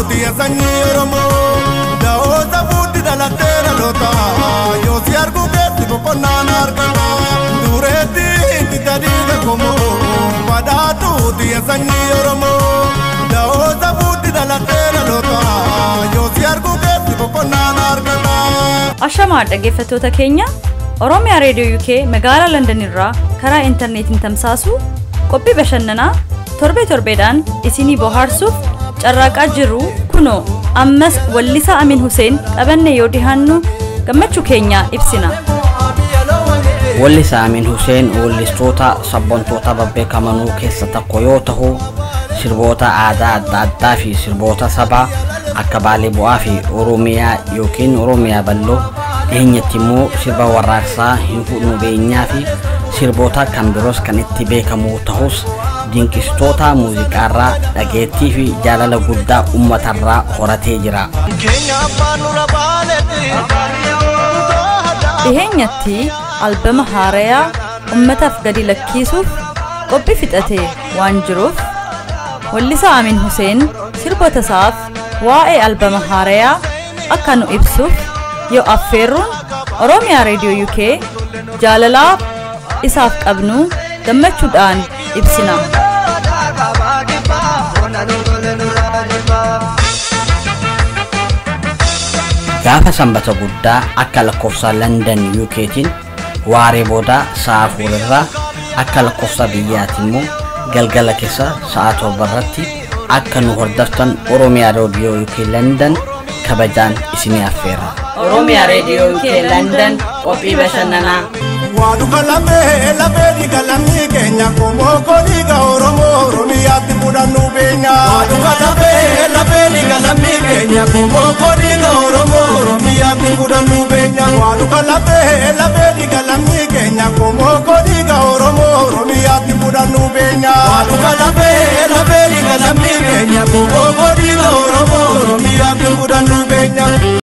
Badhaatuuti sanyii Oromoo da'oota fuudhi dhalattee dhaloota yoo si arguu keessi boqonnaan argama dureetti itti tadiiga komoo badhaatuuti sanyii Oromoo da'oota fuudhi dhalattee dhaloota yoo si arguu keessi boqonnaan argama. Ashamaa dhaggeeffattoota keenya Oromiyaa Reediyoo UK magaalaa London irraa karaa intarneetiin tamsaasu qophii bashannanaa torbee torbeedhaan isinii bohaarsuuf carraaqaa jirru kunoo ammas wallisaa Amin Hussein qabanne yoo dhihaannu gammachuu keenya ibsina. Wallisaa Amin Hussein wallistoota sabboontoota babbeekamanuu keessa tokko yoo ta'u sirboota aadaa adda addaa fi sirboota sabaa akka Baalee Bu'aa fi Oromiyaa yookiin Oromiyaa Bal'oo dhiyeenyatti immoo sirba warraaqsaa hin fudhu beenyaa fi sirboota kan biroos kan itti beekamu ta'us dinqistoota muuziqaarraa dhageettii fi jaalala guddaa uummatarraa horatee jira. Dhiheenyatti albama haarayaa uummataaf gadi lakkisuuf qophii fixatee waan jiruuf wallisaa Amin Hussein sirboota isaaf waa'ee albama haarayaa akka nu ibsuuf yoo affeerruun Oromiyaa Reediyoo UK jaalalaa isaaf qabnu gammachuudhaan ibsina. Gaafa sanbata guddaa akka lakkoofsa London UKtiin waaree booda sa'a 4 irraa akka lakkoofsa biyyaatti immoo galgala keessa sa'a 7 irratti akka nu hordoftan Oromiyaa Reediyoo UK London kabajaan isinii affeera. Oromiyaa Reediyoo UK London qophii bashannanaa. Waaduka lafee lafee dhiiga lammii keenya qomoo koliiga Oromoo Oromiyaatti fudhannu beenya. Waaduka lafee lafee dhiiga lammii keenya qomoo koliiga Oromoo Oromiyaatti fudhannu beenya. Waaduka lafee lafee dhiiga lammii keenya qomoo koliiga Oromoo Oromiyaatti fudhannu beenya. Waaduka lafee lafee dhiiga lammii keenya qomoo koliiga Oromoo Oromiyaatti fudhannu beenya.